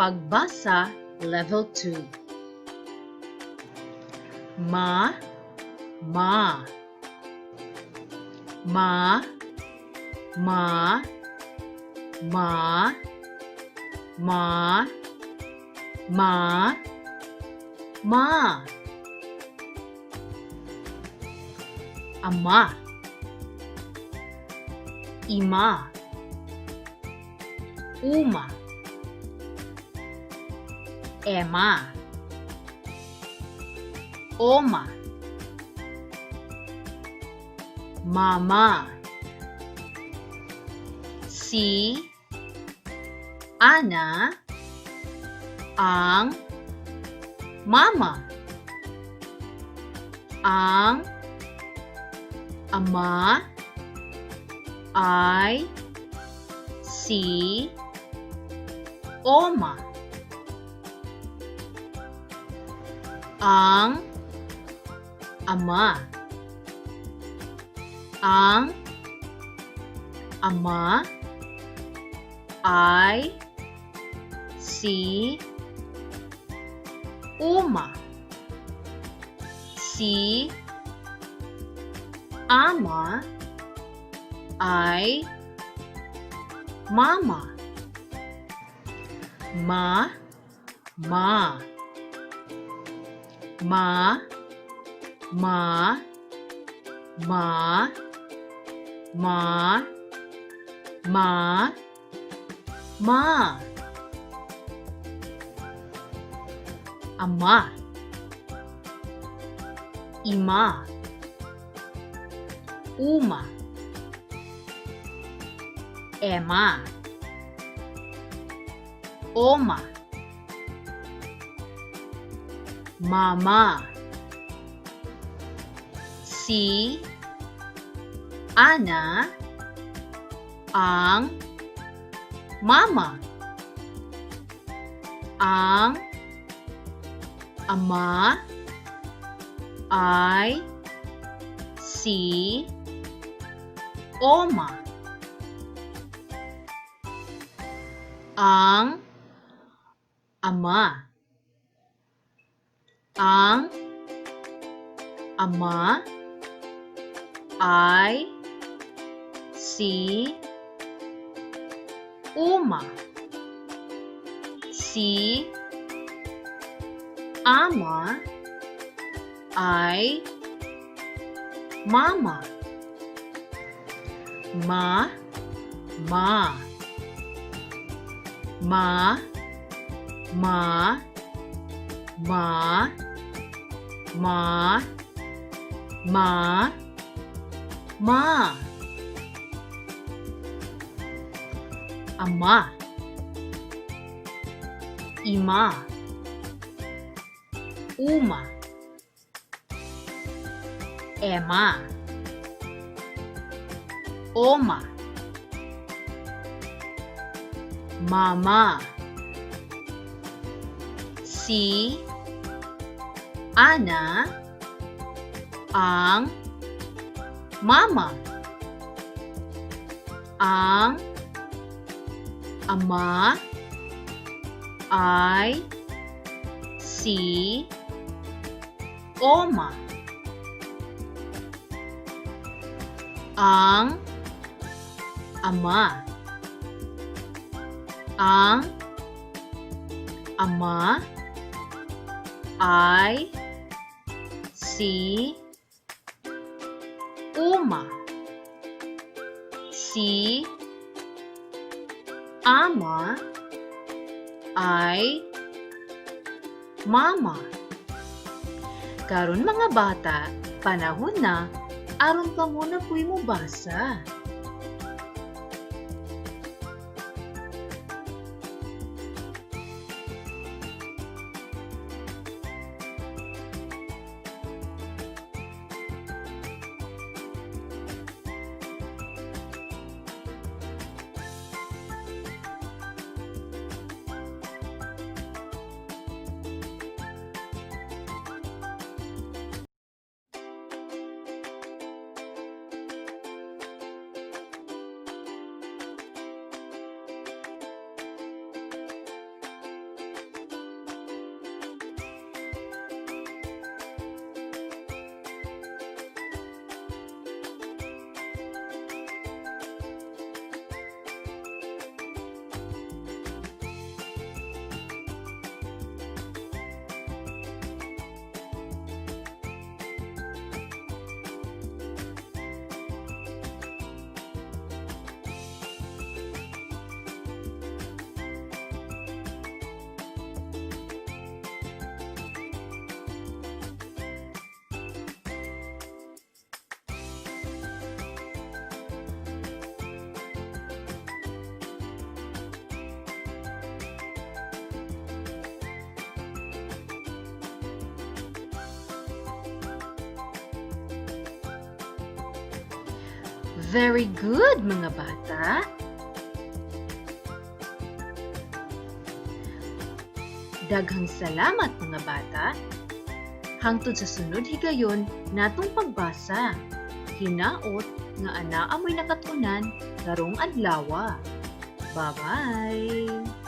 Pagbasa Level 2. Ma, ma. Ma, ma, ma, ma, ma, ma. Ama, ima, uma, ema, oma, mama. Si Ana ang mama. Ang ama ay si Oma. Ang ama. Ang ama ay si Uma. Si ama ay mama. Ma, ma. Ma, ma, ma, ma, ma, ma. Ama, ima, uma, ema, oma, mama. Si Ana ang mama. Ang ama ay si Oma. Ang ama. Ang ama ay si Uma. Si ama ay mama. Ma, ma. Ma, ma, ma, ma, ma, ma. Ama, ima, uma, ema, oma, mama. Si Ana ang mama. Ang ama ay si Oma. Ang ama. Ang ama ay si Uma. Si ama ay mama. Karon, mga bata, panahon na aron kamo na pu'y mobasa. Very good, mga bata! Daghang salamat, mga bata. Hangtod sa sunod higayon natong pagbasa. Hinaot nga anaa mo'y nakatunan karong adlawa. Bye-bye!